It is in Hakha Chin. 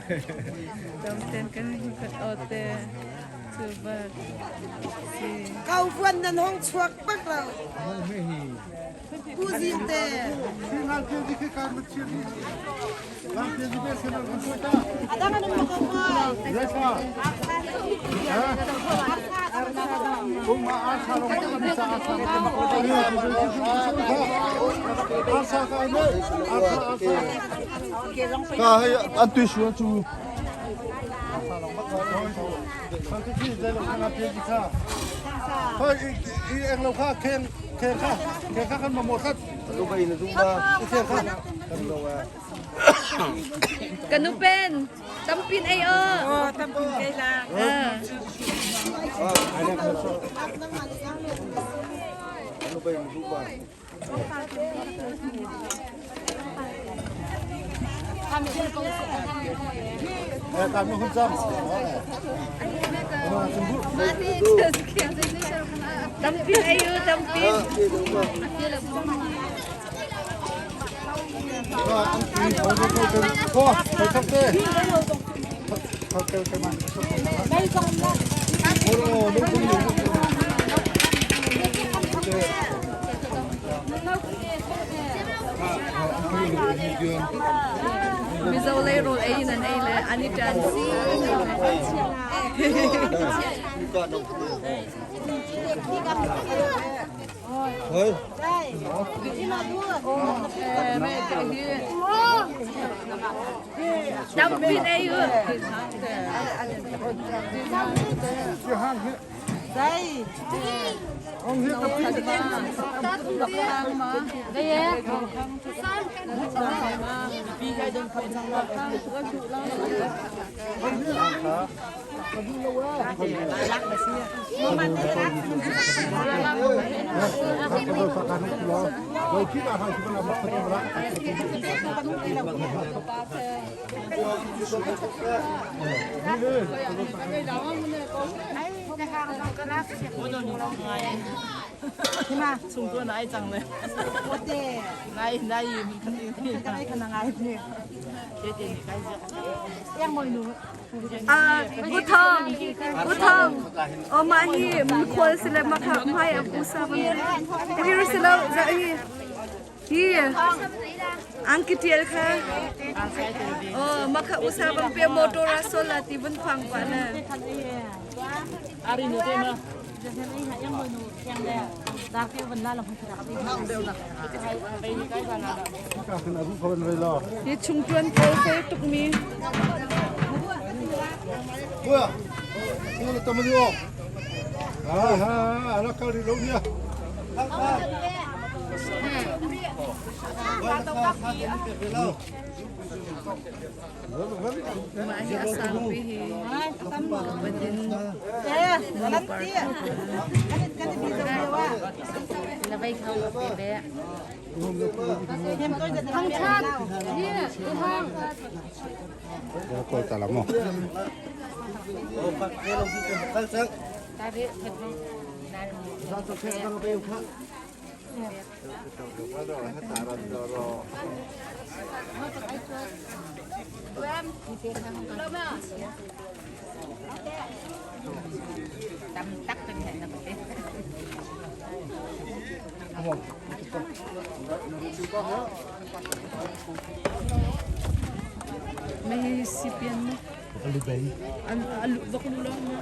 Tamten kan khat ote cu bak si. Kau vuan nan hong chuak bak lo. Pu Zing te. Adang an um ko ma. Ka hei an tui su cu. Kanupen tampin ei o. Oh, tampin kay la. Tampin ei u tampin. Mizo lei rawl ei in an ei le an i ṭan si. Tampin ei u. Pu Thawng, Pu Thawng, aw mah hi mikhual si le mah kha hmai a pu sa ban hi si lo za hi hi angki tial kha oh mah kha usa bang pe motor a sola ti bun phang pa na Hi chungṭuan pawl fel tukmi. Mah hi a sangpi hi batin May sipian na. An alu bak lu lang na.